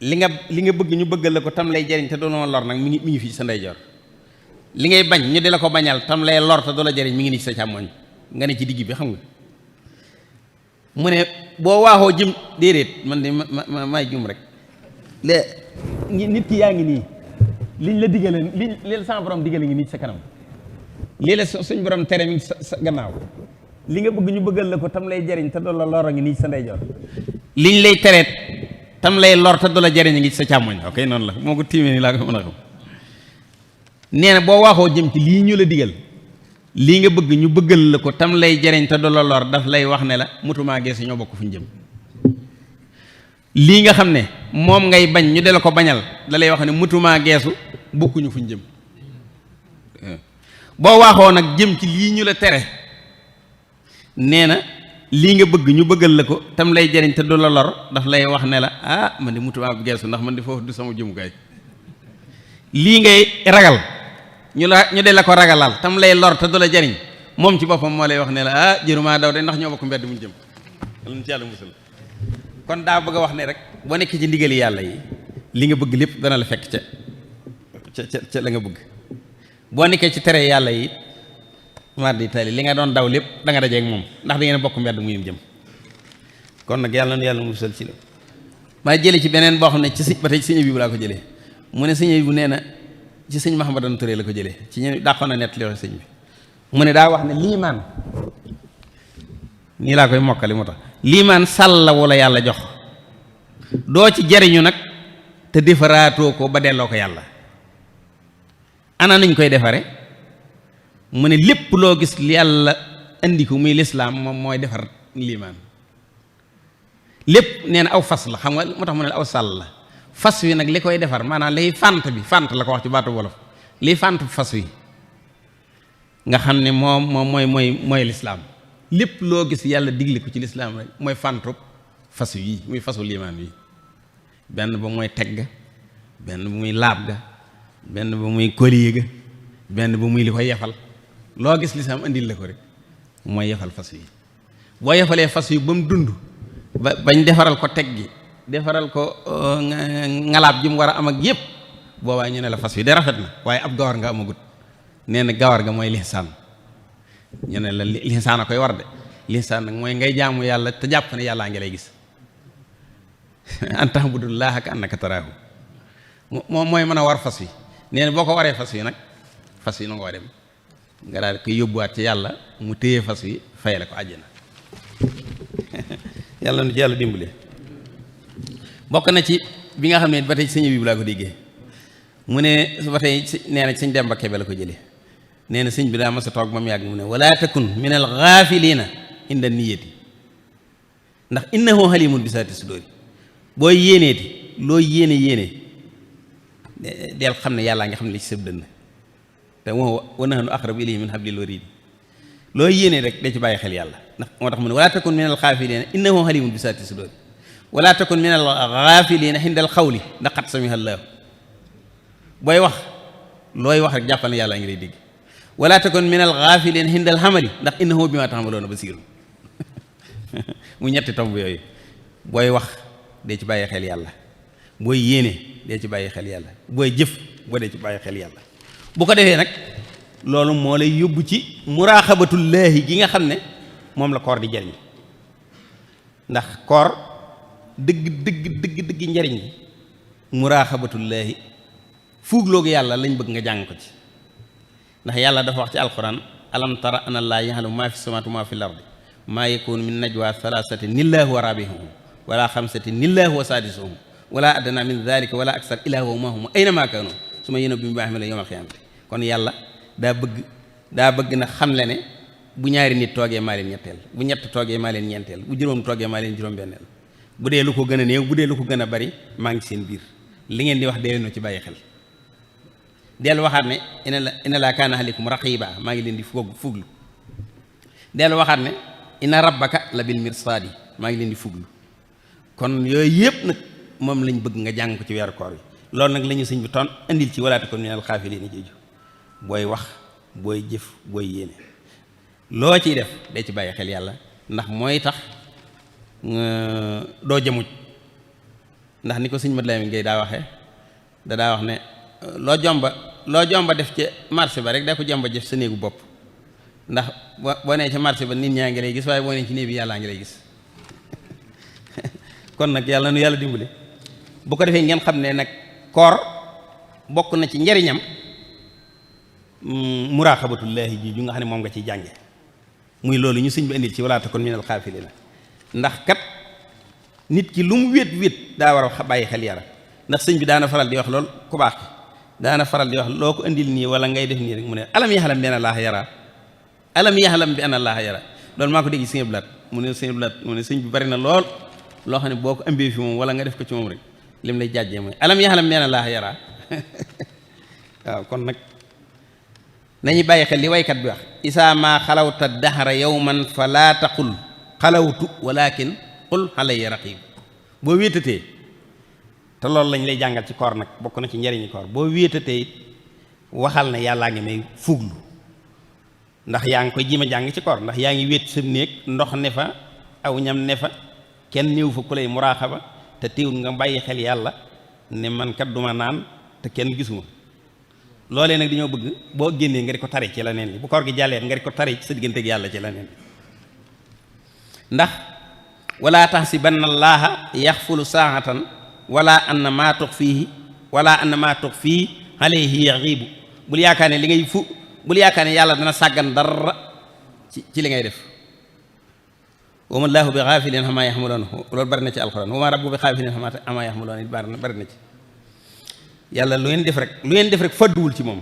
li nga bëgg ñu bëggal la ko tam lay jariñ te du la lor nag mi ngi fii sa ndeyjoor li ngay bañ ñu di la ko bañal tam lay lor te du la jariñ mi ngi ni ci sa càmmoñ nga ne ci digg bi xam nga mu ne boo waaxoo jëm déedéet man de maay jum rek nit ki yaa ngi nii liñ la digale li sa borom digale ngi nii ci sa kanam lii la suñ borom tere mi ngi sa gannaaw li nga bëgg ñu bëggal la ko tam lay jariñ te du la lor a ngi nii ci sa ndeyjoor liñ lay tereet tam lay lor te du la jariñ ngi ci sa càmmoñ ok noonu la moo ko tiimee nii laa ko mën a xam nee na boo waaxoo jëm ci lii ñu la digal lii nga bëgg ñu bëggal la ko tam lay jariñ te du la lor daf lay wax ne la mutumaa geesu ñoo bokk fu ñu jëm lii nga xam ne moom ngay bañ ñu de la ko bañal da lay wax ne mutumaa geesu bokkuñu fu ñu jëm boo waaxoo nag jëm ci lii ñu la tere nee na lii nga bëgg ñu bëggal la ko tam lay jariñ te du la lor daf lay wax ne la man de mutumaa geesu ndax man de foofu du sama jëmukaay lii ngay ragal ñu de la ko ragalal tam lay lor te du la jariñ moom ci boppam moo lay wax ne la jërumaa daw de ndax ñoo bokk mbedd mu jëm yàlla ci yàlla musal kon daa bëgg a wax ne rek boo nekk ci ndigali yàlla yi li nga bëgg lépp dana la fekk ca la nga bëgg boo nekkee ci tere yàlla yi mardi tali li nga doon daw lépp da nga dajeeg moom ndax da ngeen bokk mbedd mu jëm kon nag yàlla na yàlla musal ci la maa jële ci beneen boo xam ne ci ba tey ci sëñ bi laa ko jëlee mu ne sëñ bi nee na ci sëñ Mahamadan Touré la ko jëlee ci ñu dàqoon na nett li wax sëñ bi mu ne daa wax ne liimaan nii laa koy mokkali moo tax liimaan sàll la wala yàlla jox doo ci jariñu nag te defaraatoo ko ba delloo ko yàlla ana nuñ koy defare mu ne lépp loo gis yàlla indi ko muy lislaam moom mooy defar liimaan lépp nee na aw fas la xam nga moo tax mu ne la aw sàll la fas wi nag li koy defar maanaam lay fànt la ko wax ci baatu wolof liy fànt fas wi nga xam ne moom mooy lislaam lépp loo gis yàlla digle ko ci lislaam rek mooy fàntu fas wi muy fasu liimaan wi benn ba mooy teg ga benn ba muy laab ga benn ba muy koliye ga benn ba muy li koy yefal loo gis lislaam andil la ko rek mooy yefal fas wi boo yefalee fas wi ba mu dund bañ defaral ko teg gi defaral ko ngalaab ji mu war a am ak yépp boobaa ñu ne la fas wi de rafet na waaye ab gawar nga amagut nee na gawar ga mooy lihsaan ñu ne la lihsaan a koy war de lihsaan nag mooy ngay jaamu yàlla te jàpp ne yàllaa ngi lay gis an tahbudullaaha ka annaka taraahu moom mooy mën a war fas wi nee na boo ko waree fas wi nag fas wi na ngoo dem nga daal koy yóbbuwaat ci yàlla mu téye fas wi fayale ko àjjana yàlla nu ci yàlla dimbale bokk na ci bi nga xam ne ba tey sëñ bi laa ko déggee mu ne ba tey nee na sëñ Demba Kebe la ko jëlee nee na sëñ bi daa mas a toog ba mu yàgg mu ne wala takun min al gaafiliina inda niyati ndax innahu halimun bi saati sudóori booy yéeneeti loo yéene del xam ne yàllaa nga xam ne li ci sëb dënn te wa nahnu aqrabu ilayhi min hablil wariid loo yéene rek da ci bàyyi xel yàlla ndax moo tax mu ne wala takun min al gaafiliina innahu halimun bi saati sudóori wala takun min al gaafiliina inda al xawli ndax qad samiha llaahu booy wax looy wax rek jàppal ne yàllaa ngi lay dégg wala takun min al gaafiliina inda al hamali ndax innahu bimaa ta'maluuna basiir mu ñetti tomb yooyu booy wax dee ci bàyyi xel yàlla booy yéene dee ci bàyyi xel yàlla booy jëf boo dee ci bàyyi xel yàlla bu ko defee nag loolu moo lay yóbbu ci muraaxabatullaahi gi nga xam ne moom la koor di jariñ ndax koor dëgg njariñ li muraaxabatullaahi fuugloogu yàlla lañ bëgg nga jàng ko ci ndax yàlla dafa wax ci alquran alam tara anna llaaha ya'lamu maa fi samaawaati wa maa fi l-ardi maa yakuunu min najwaa salaasatin illaa huwa raabi'uhum wala xamsatin illaa huwa saadisuhum wala adnaa min daalika wala aksar illaa huwa ma'ahum aynamaa kaanu summa yunabbi'uhum bimaa 'amilu yawmal qiyaamati kon yàlla daa bëgg na xamle ne bu ñaari nit toogee maa leen ñetteel bu ñett toogee maa leen ñeenteel bu juróom toogee maa leen juróom-benneel bu dee lu ko gën a néew bu dee lu ko gën a bari maa ngi seen biir li ngeen di wax dee leen ci bàyyi xel dellu waxaat ne inna laa kaana aleykum raqiiba maa ngi leen di fuglu dellu waxaat ne inna rabbaka la bil mirsaadi maa ngi leen di fuglu kon yooyu yëpp nag moom lañ bëgg nga jàng ko ci weeru koor yi loolu nag la ñu sëñ bi ton andil ci wala takun minal xaafiliina jooju booy wax booy jëf booy yéene loo ciy def day ci bàyyi xel yàlla ndax mooy tax doo jëmuj ndax ni ko sëñ Mat Lamin Gay daa waxee daa wax ne loo jomba def ca marché ba rek da ko jomba def sa néegu bopp ndax boo nee ca marché ba nit ñaa ngi lay gis waaye boo nee ci néeg bi yàllaa ngi lay gis kon nag yàlla nu yàlla dimbale bu ko defee ngeen xam ne nag koor bokk na ci njariñam muraaxabatullaahi ji ju nga xam ne moom nga ciy jànge muy loolu ñu sëñ bi indil ci wala takun minal xaafiliina ndax kat nit ki lu mu wéet daa war a bàyyi xel yàlla ndax sëñ bi daana faral di wax lool ku baax ki daana faral di wax loo ko indil nii wala ngay def nii rek mu ne alam yaxlam bi anna llaaha yaraa alam yaxlam bi anna llaaha yaraa loolu maa ko dégg sëñ Blaat mu ne sëñ bi bari na lool loo xam ne boo ko ëmbee fi moom wala nga def ko ci moom rek lim lay jàjjee mooy alam yaxlam bi anna llaaha yaraa waaw kon nag nañu bàyyi xel li waykat bi wax isaa maa xalawta dahra yawman fa laa taqul xalawtu walakin qul alayya raqiib boo wéetatee te loolu lañ lay jàngal ci koor nag bokk na ci njariñi koor boo wéetatee it waxal ne yàllaa ngi may fuglu ndax yaa ngi koy jima jàng ci koor ndax yaa ngi wéet sa néeg ndox ne fa aw ñam ne fa kenn néew fa ku lay muraaxaba te teewul nga bàyyi xel yàlla ne man kat duma naan te kenn gisuma loolee nag dañoo bëgg boo génnee nga di ko tari ci leneen li bu koor gi jàllee nga di ko tari ci sa diggante ak yàlla ci leneen li ndax wala tahsibanna allaaha yaxfulu saatan wala anna maa tux fii alayhi yaxiibu bul yaakaar ne li ngay bul yaakaar ne yàlla dana sàggan dara ci li ngay def wa ma llaahu bi xaafilin ammaa yaxmaluun loolu bari na ci alxuraan wa ma rabbu bi xaafilin ammaa yaxmaluun it bari na ci yàlla lu ngeen def rek fadduwul ci moom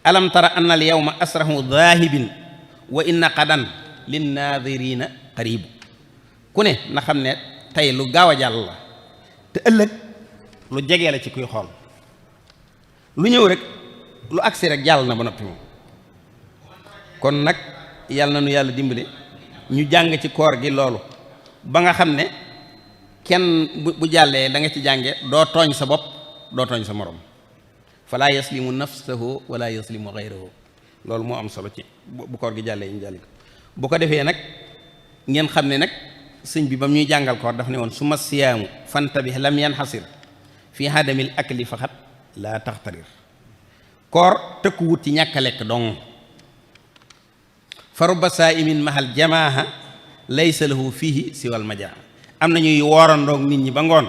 alam tara anna al yawma asrahu daahibin wa inna qadan linnaadiriina qaribu ku ne na xam ne tey lu gaaw a jàll la te ëllëg lu jege la ci kuy xool lu ñëw rek lu agsi rek jàll na ba noppi moom kon nag yàlla na nu yàlla dimbale ñu jàng ci koor gi loolu ba nga xam ne kenn bu jàllee da nga ci jànge doo tooñ sa bopp doo tooñ sa morom falaa yaslimu nafsahu wala yaslimu gayrahu loolu moo am solo ci bu koor gi jàllee ñu jàlli ko bu ko defee nag ngeen xam ne nag sëñ bi ba mu ñuy jàngal koor daf ne woon suma siyaamu fantabih lam yanxasir fi hadamil akli faxat laa taxtarir koor tëkku wut ci ñàkk a lekk dong fa rubba saa'imin mahal jamaaha laysa lahu fihi siwal majaa am na ñuy woorandoog nit ñi ba ngoon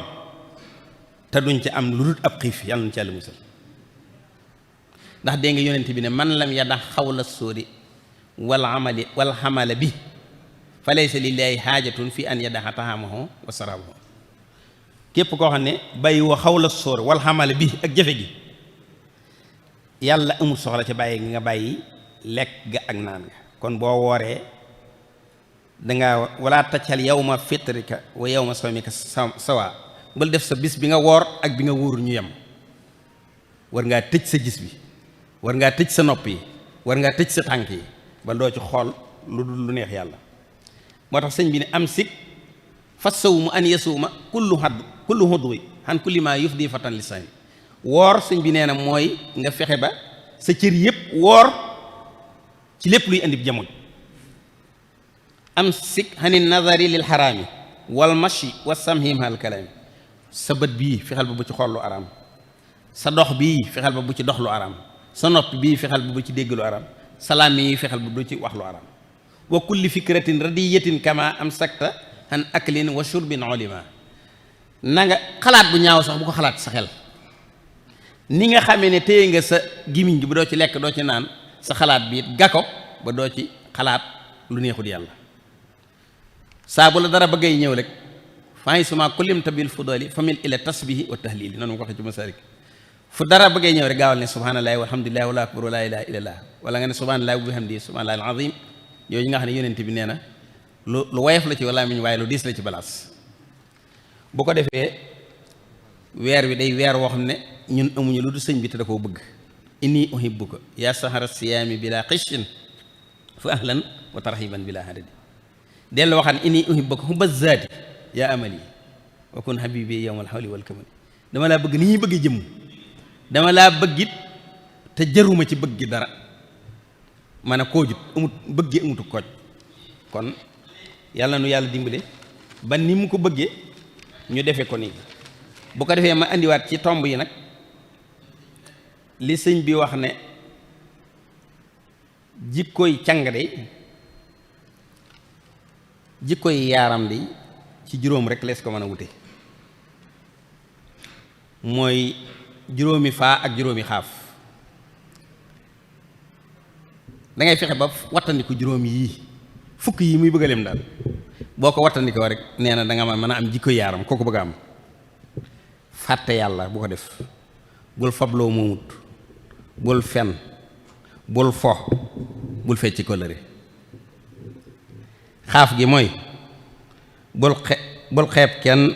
te duñ ci am lu dul ab xiif yàlla na ci yàlla musal ndax dégg nga yonent bi ne man lam yadax xawla sóori wal xamala bi fa laysa lillaahi xaajatun fi an yadaxa taxamahu wa sarabahu képp koo xam ne bàyyi wa xawla sóori wal xamala bi ak jafe gi yàlla amul soxla ca bàyyi nga bàyyi lekk ga ak naan ga. kon boo wooree danga wala taccal yawma fitrika wa yawma sawmika sawa bul def sa bis bi nga woor ak bi nga wóorul ñu yem. war ngaa tëj sa gis bi, war ngaa tëj sa nopp yi, war ngaa tëj sa tànk yi ba doo ci xool lu dul lu neex yàlla. moo tax sëñ bi ne am sik fa sawmu an yasuuma kullu hudwi han kulli ma yufdi fatan lisani. woor sëñ bi nee na mooy nga fexe ba sa cër yëpp woor ci lépp luy indi jamono. am sik hani nazari lil xaraami wal mashi wa samhim al kalaami. sa bët bii fexeel ba bu ci xool lu araam, sa dox bii fexeel ba bu ci dox lu araam, sa nopp bii fexeel ba bu ci dégg lu araam, sa làmmiñ yi fexeel ba du ci wax lu araam. wa kulli fikratin radiyatin kama am sakta an aklin wa shurbin ulima. na nga xalaat bu ñaaw sax bu ko xalaat sa xel. ni nga xamee ne téye nga sa gimiñ bi ba doo ci lekk doo ci naan, sa xalaat bi it gàkko ba doo ci xalaat lu neexul yàlla. saa bu la dara bëggay ñëw rek fay suma kullimta bil fudali famil ila tasbihi wa tahlili noonu ma ko waxee ci masarik. fu dara bëggee ñëw rek gaawal ne subhanallahi walhamdulillahi wala akbar wala ilaha illallah, wala nga ne subhanallahi wa bihamdihi subhanallahi alazim. yooyu nga xam ne yonent bi nee na lu woyof la ci wala miñ waaye lu diis la ci balaas. bu ko defee weer wi day weer woo xam ne ñun amuñu lu du sëñ bi te da koo bëgg. inni uhibbuka yaa sahara siyaami bila xishin fa ahlan wa tarhiban bila hadadi. dellu waxaan inni uhibbuka hubba zaati yaa amali wa kun habibi yawmal hawli wal kamali. dama laa bëgg ni ñuy bëgg jëmm, dama laa bëggit te jaruma ci bëgg gi dara. ma ne koojut amut bëgg gi amutu kooj. kon yàlla nu yàlla dimbale ba ni mu ko bëggee ñu defe ko nii. bu ko defee ma indiwaat ci tomb yi nag li sëñ bi wax ne jikkoy càng de jikkoy yaaram de ci juróom rek lees ko mën a wute. mooy juróomi faa ak juróomi xaaf. da ngay fexe ba wattandiku juróom yii fukk yi muy bëgg a lem daal boo ko wattandikoo rek nee na da nga mën a am jikko yaaram kooku bëgg a am. fàtte yàlla bu ko def, bul fabloo moomut, bul fen, bul fo, bul fecci kóllëre. xaaf gi mooy bul xeeb kenn,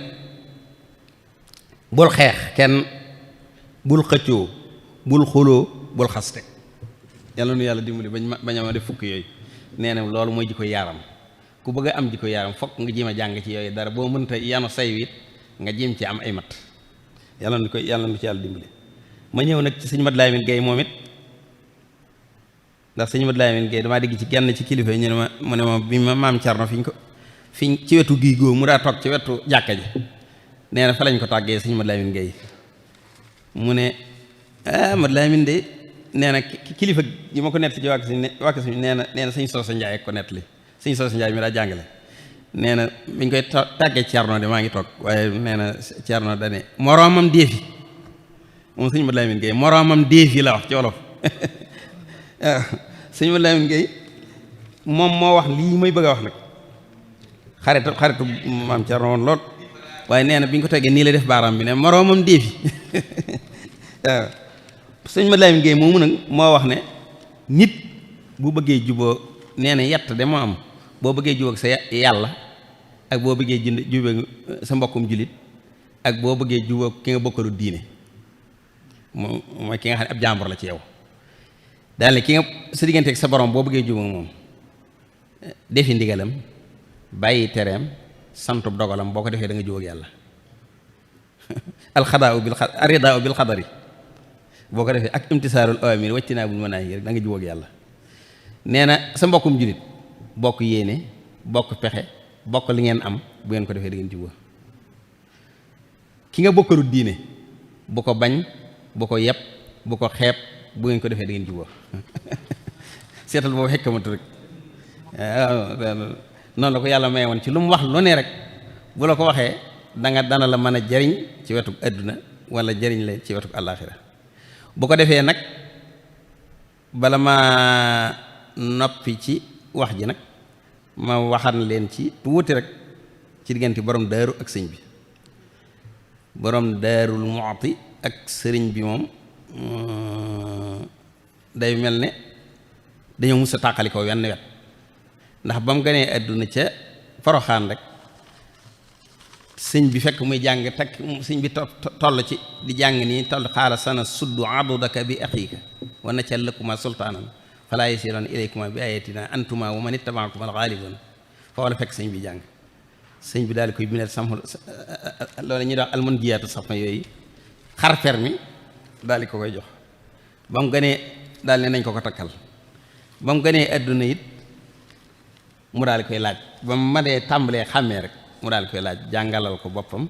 bul xeex kenn, bul xëccoo, bul xuloo, bul xaste. yàlla nu yàlla dimbali bañ a ma def fukk yooyu. nee na loolu mooy jikko yaaram. ku bëgg a am jikko yaaram fokk nga jéem a jàng ci yooyu dara. boo mënta yanu say wit nga jéem ci am ay mat. yàlla nu ci yàlla dimbali. ma ñëw nag ci sëñ Mat Lamin Gay moom it, ndax sëñ Mat Lamin Gay damaa dégg ci genn ci kilifa yi ñu ne ma mu ne ma bi ma maam Cerno fiñ ci wetu gii góo mu daa toog ci wetu jàkka ji. nee na fa lañ ko tàggee sëñ Mat Lamin Gay. mu ne Mat Lamin de nee na kilifa yi ma ko nett ci wàkk si nee na sëñ Soosa Njaay ko nett li sëñ Soosa Njaay mi daa jàngale. nee na biñ koy tàggee Cerno de maa ngi toog waaye nee na Cerno dane moroomam déefi moom sëñ Mat Lamin Gay moroomam déefi la wax ci wolof. waaw sëñ Mat Lamin Gay moom moo wax lii may bëgg a wax nag. xaritu maam Cerno woon lool waaye nee na bi ñu ko teggee nii la def baaraam bi ne moroomam déefi. waaw sëñ Mat Lamin Gay moomu nag moo wax ne nit bu bëggee juboo nee na yett de moo am. boo bëggee jubóog sa yàlla ak boo bëggee jubóog sa mbokkum jullit ak boo bëggee jubóog ki nga bokkalu diine mooy ki nga xam ne ab jàmbur la ci yow. daal ne ki nga sa digganteeg sa borom boo bëggee jubóog moom defi ndigalam bàyyi tereem santub dogalam boo ko defee da nga jubóog yàlla. aridaa bil xadari boo ko defee ak imtisaalul awaamir wajtinaabul manaahi rek da nga jubóog yàlla. nee na sa mbokkum jullit bokk yéene bokk pexe bokk li ngeen am bu ngeen ko defee da ngeen jubóo. ki nga bokkalu diine bu ko bañ bu ko yeb bu ko xeeb bu ngeen ko defee da ngeen jubóo. seetal boobu xekkamatu rek noonu la ko yàlla maye woon ci lu mu wax lu ne rek bu la ko waxee dana la mën a jariñ ci wetuk àdduna wala jariñ la ci wetuk àllaaxira. bu ko defee nag bala ma noppi ci wax ji nag ma waxan leen ci tuuti rek ci diggante borom daaru ak sëñ bi. borom daarul Muxti ak sëriñ bi moom day mel ne dañoo mus a tàqali ko wenn wet ndax ba mu gënee àdduna ca Poroxaan rek sëñ bi fekk muy jàng takk sëñ bi toll ci di jàng nii toll xaala sana suddu adudaka bi axiika wa naj'al lakuma sultaanan falaa yasiruuna ilaykuma bi ayatina antuma wa man ittaba'akuma al-ghaalibuun foofu la fekk sëñ bi jàng sëñ bi daal di koy bindal sam loolu ñuy wax almunjiyaatu sax yooyu xarfer mi daal di ko koy jox ba mu gënee daal ne nañ ko takkal ba mu gënee àdduna it mu daal di koy laaj ba mu mënee tàmbalee xàmmee rek mu daal di koy laaj jàngalal ko boppam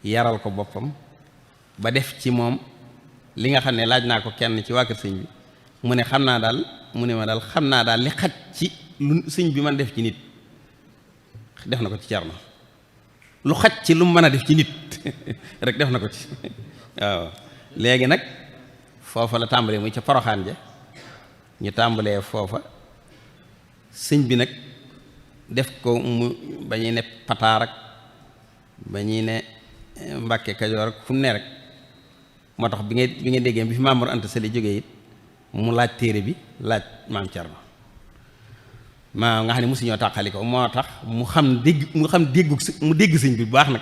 yaral ko boppam ba def ci moom li nga xam ne laaj naa ko kenn ci waa kër sëñ bi mu ne xam naa daal mu ne ma daal xam naa daal li xaj ci lu sëñ bi man def ci nit def na ko ci Cerno lu xaj ci lu mu mën a def ci nit rek def na ko ci waaw léegi nag foofa la tàmbalee muy ca Poroxaan ja ñu tàmbalee foofa sëñ bi nag def ko mu ba ñuy ne Pataar ak ba ñuy ne Mbàkke Kajoor ak fu mu ne rek moo tax bi nga déggee bi fi Maam Mor Anta Sali jógee it mu laaj téere bi laaj Maam Cerno maa nga xam ne mosuñoo tàqali ko moo tax mu xam dégg sëñ bi bu baax nag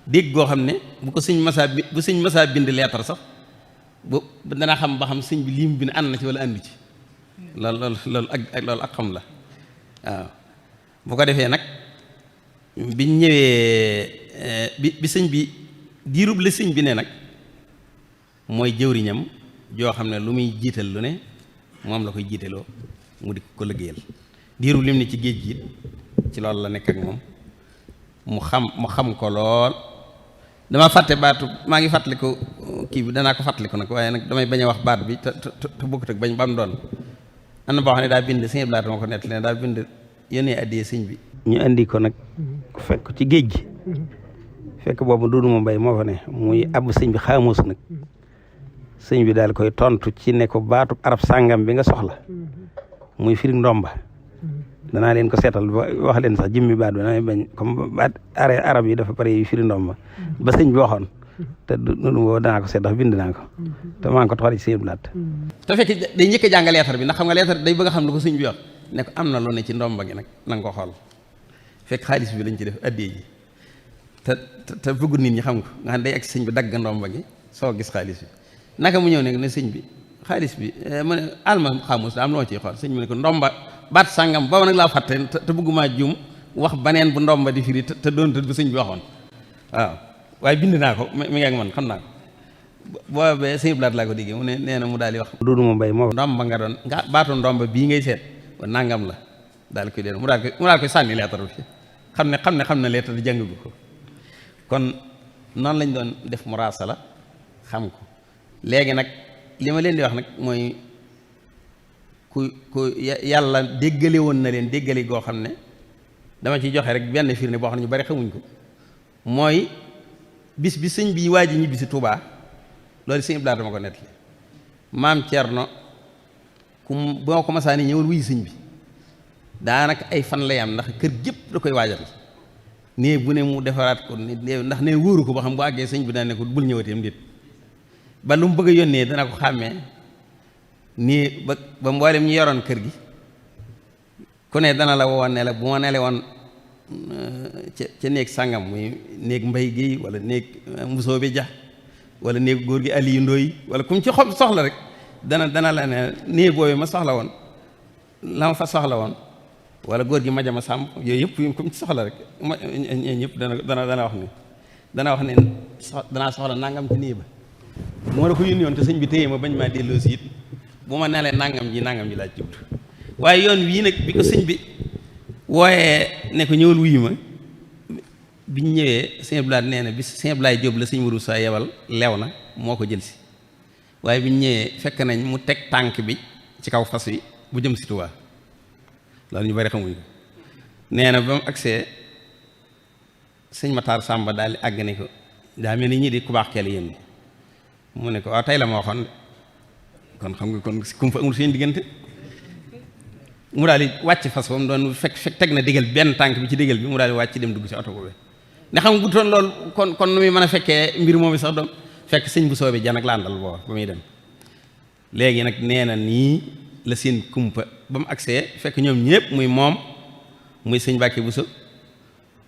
dégg goo xam ne bu ko sëñ masaa bind leetar sax bu danaa xam ba xam sëñ bi lii mu bind ànd na ci wala ànd ci loolu ak xam la waaw bu ko defee nag biñ ñëwee bi sëñ bi diirub la sëñ bi ne nag mooy jëwriñam joo xam ne lu muy jiital lu ne moom la koy jiitaloo mu di ko liggéeyal diirub lim ne ci géej gi ci loolu la nekk ak moom mu xam ko lool dama fàtte baatu maa ngi fàttaliku kii bi danaa ko fàttaliku nag waaye nag damay bañ a wax baat bi te bokkut ak bañ ba mu doon am na boo xam ne daa bind sëñ Blaat ma ko nettali ne daa bind yónnee addiyee sëñ bi ñu indi ko nag fekk ci géej gi fekk boobu Duudu ma Mbay moo fa ne muy ab sëñ bi xaamuus nag sëñ bi daal koy tontu ci ne ko baatu arab sàngam bi nga soxla muy firi ndomba danaa leen ko seetal ba wax leen sax jëmmi baat bi damay bañ comme baat arab yi dafa pare yu firi ndomba ba sëñ bi waxoon te Duudu boobu danaa ko seet ndax bind naa ko te maa ngi ko toxal ci sëñ Blaat te fekk day njëkk a jàng leetar bi ndax xam nga leetar day bëgg a xam lu ko sëñ bi wax ne ko am na lu ne ci ndomba gi nag na nga ko xool fekk xaalis bi lañ ci def addee ji te bëggu nit ñi xam nga xam day ak sëñ bi dagg ndomba gi soo gis xaalis bi naka mu ñëw ne sëñ bi xaalis bi mu ne alma xamus da am loo ciy xool sëñ bi ne ko ndomba baat sàngam booba nag laa fàtte te bëggumaa juum wax baneen bu ndomba di firi te doon te bu sëñ bi waxoon waaw waaye bind naa ko mi ngi ak man xam naa ko boobee sëñ Blaat laa ko déggee mu ne nee na mu daal di wax Duudu ma Mbay moo ndomba nga doon nga baatu ndomba bii ngay seet nangam la daal koy dee mu daal koy sànni leetar bi xam na leetar di jàng gu ko kon noonu lañ doon def muraasala xam ko léegi nag li ma leen di wax nag mooy ku yàlla déggale woon na leen déggale goo xam ne dama ci joxe rek benn firnde boo xam ne ñu bari xamuñ ko mooy bis bi sëñ bi waa ji ñibbi si Touba loolu sëñ Blaat dama ko nettali Maam Cerno boo ko masaani ñëwal wuyu sëñ bi daanaka ay fan lay am ndax kër gépp da koy waajal nee bu ne mu defaraat ko ndax ne wóoru ko ba xam bu àggee sëñ bi daan ne ko bul ñëwateem déet ba lu mu bëgg a yónnee dana ko xàmmee nii ba mboolem ñu yoroon kër gi ku ne dana la woon ne la bu ma nele woon ca néeg sàngam muy néeg Mbay gi wala néeg Mbusoobe Ja wala néeg góor gi Aliyu Ndooy wala kum ci xob soxla rek dana la ne néeg boobee ma soxla woon la ma fa soxla woon wala góor gi Majama Sàmb yooyu yëpp kum ci soxla rek ñëpp dana wax ne danaa soxla nangam ci néeg ba moo la ko yónni woon te sëñ bi téye ma bañ maa delloo si it bu ma nelee nangam ji laaj jubtu waaye yoon wii nag bi ko sëñ bi wooyee ne ko ñëwal wuyu ma biñ ñëwee sëñ Blaat nee na bi sëñ Blaay Jóob la sëñ Mourou Sa yebal lew na moo ko jël si waaye biñ ñëwee fekk nañ mu teg tànk bi ci kaw fas wi bu jëm si Tuubaa loolu ñu bari xamuñ ko nee na ba mu agsee sëñ Matar Sàmba daal di àgg ne ko daa mel ni ñii di ku baax keel yéen mu ne ko waaw tey la ma waxoon kon xam nga kon kum fa amul seen diggante mu daal di wàcc fas ba mu doon fekk teg na digal benn tànk bi ci digal bi mu daal di wàcc dem dugg ci oto boobu ne xam nga bu doon loolu kon nu muy mën a fekkee mbir moomi sax doom fekk sëñ bu soobee jan ak la àndal booba ba muy dem léegi nag nee na nii la seen kumpa ba mu agsee fekk ñoom ñëpp muy moom muy sëñ Mbàkke Buso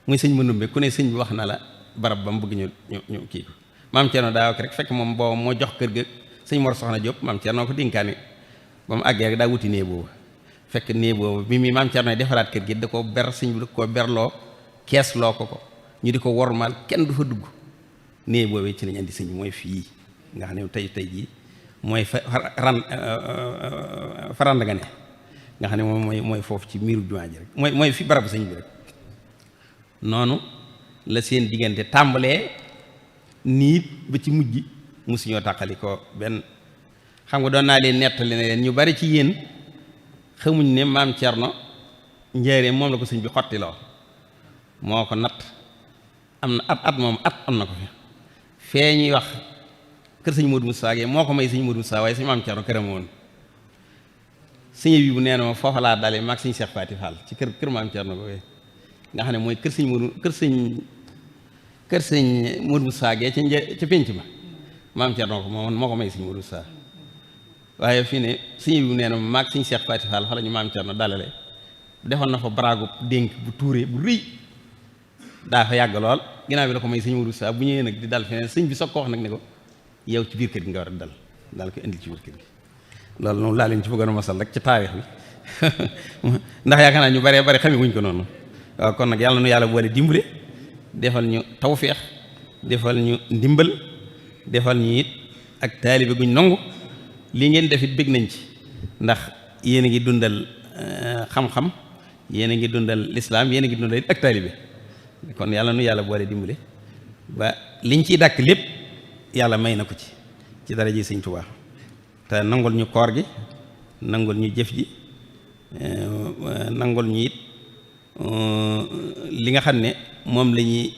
muy sëñ Mandumbe ku ne sëñ bi wax na la barab ba mu bëgg ñu kii ko maam Cerno daa wax rek fekk moom booba moo jox kër ga sëñ Mor Soxna Diop maam Cerno ko dénkaane ba mu àggee rek daa wuti nee boobu fekk nee boobu bi mi maam Cerno defaraat kër gi da ko ber sëñ bi da ko berloo kees loo ko ñu di ko wormaal kenn du fa dugg nee boobu ci lañ andi sëñ bi mooy fii nga xam ne tey jii mooy faranda nga ne nga xam ne moom mooy foofu ci miiru jumaa ji rek mooy fi barabu sëñ bi rek noonu la seen diggante tàmbalee niit ba ci mujj musuñoo tàqali ko benn xam nga doon naa leen nettali ne leen ñu bari ci yéen xamuñ ne maam Cerno njaareem moom la ko sëñ bi xottiloo moo ko natt am na at moom am na ko fi fee ñuy wax kër sëñ Modou Moussa Gueye moo ko may sëñ Modou Moussa waaye sëñ maam Cerno këram woon sëñ bi bu nee na ma foofa laa dale maag sëñ Cheikh Faty Fall ci kër maam Cerno ko nga xam ne mooy kër sëñ Modou Moussa Gueye ca pénc ma maam Cerno ko moo ko may sëñ Modou Moussa waaye fii ne sëñ bi nee na maag sëñ Cheikh Faty Fall fa la ñu maam Cerno dalale defoon na fa baraagu dénk bu tuuree bu rëy daa fa yàgg lool ginnaaw bi la ko may sëñ Modou Moussa bu ñëwee nag di dal feneen sëñ bi soog ko wax nag ne ko yow ci biir kër gi nga war a dal ko indil ci biir kër gi loolu noonu laa leen ci bëggoon a mosal rek ci taarix bi ndax yaakaar naa ñu baree bari xame wuñ ko noonu waaw kon nag yàlla nu yàlla boole dimbale defal ñu tawféex defal ñu ndimbal defal ñu it ak taalibe guñ nangu lii ngeen def it bëgg nañ ci ndax yéen a ngi dundal xam-xam yéen a ngi dundal lislaam yéen a ngi dundal it ak taalibe kon yàlla nu yàlla boole dimbale ba liñ ciy dàkk lépp yàlla may na ko ci dara ji sëñ Tuubaa te nangul ñu koor gi nangul ñu jëf ji nangul ñu it li nga xam ne moom la ñuy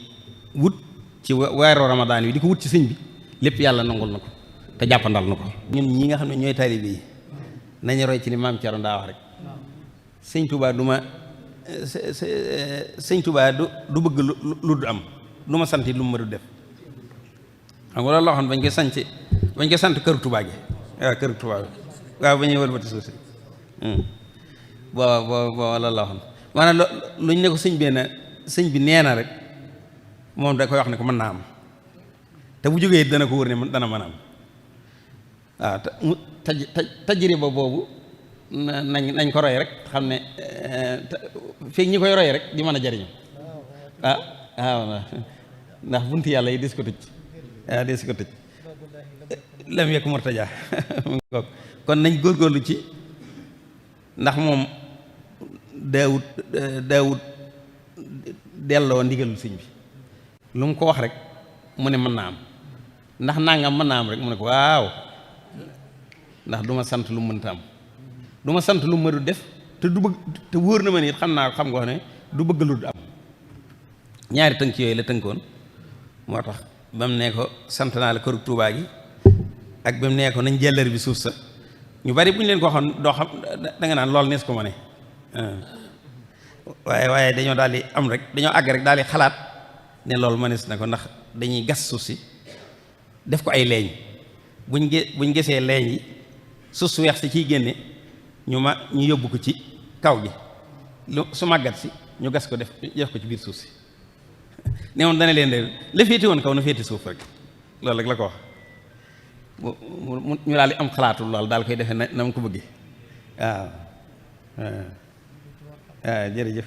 wut ci weeru ramadaan wi di ko wut ci sëñ bi lépp yàlla nangul na ko te jàppandal na ko ñun ñi nga xam ne ñooy taalibe yi nañu roy ci li maam Cerno daa wax rek sëñ Tuubaa sëñ Tuubaa du bëgg lu du am du ma sant lu mu ma du def xam nga loolu loo xam ne bañ koy sant këru Tuubaa gi waaw këru Tuubaa waaw ba ñuy wëlbati suuf si boo loolu loo xam maanaam luñ ne ko sëñ bi nee na rek moom da koy wax ne ko mën naa am te bu jógee dana ko wër ne dana mën a am waaw te mu tajriba boobu nañ ko roy rek xam ne feeg ñi koy roy rek di mën a jariñu waaw ndax bunti yàlla yi des ko tëj waaw des ko tëj lam yekk murtaja kon nañ góorgóorlu ci ndax moom daawut delloo ndigalul sëñ bi lu mu ko wax rek mu ne mën naa am ndax nangam mën naa am rek mu ne ko waaw ndax du ma sant lu mu mënta am du ma sant lu mu mënul def te du bëgg te wóor na ma nit xam nga ne du bëgg lu du am ñaari tënk yooyu la tënkoon moo tax ba mu ne ko sant naa la këru Tuubaa gi ak ba mu ne ko nañ jëllër bi suuf sa ñu bari bu ñu leen ko waxoon doo xam da nga naan lool nees ko ma ne waaye dañoo daal di am rek dañoo àgg rek daal di xalaat ne loolu mënees na ko ndax dañuy gas suuf si def ko ay leeñ buñ gesee leeñ yi suuf su weex si ciy génne ñu yóbbu ko ci kaw gi su màggat si ñu gas ko def ko ci biir suuf si ne woon dana leen de la féete woon kaw na féete suuf rek loolu rek la ko wax ñu daal di am xalaatu lool daal koy defee na mu ko bëggee waaw jërëjëf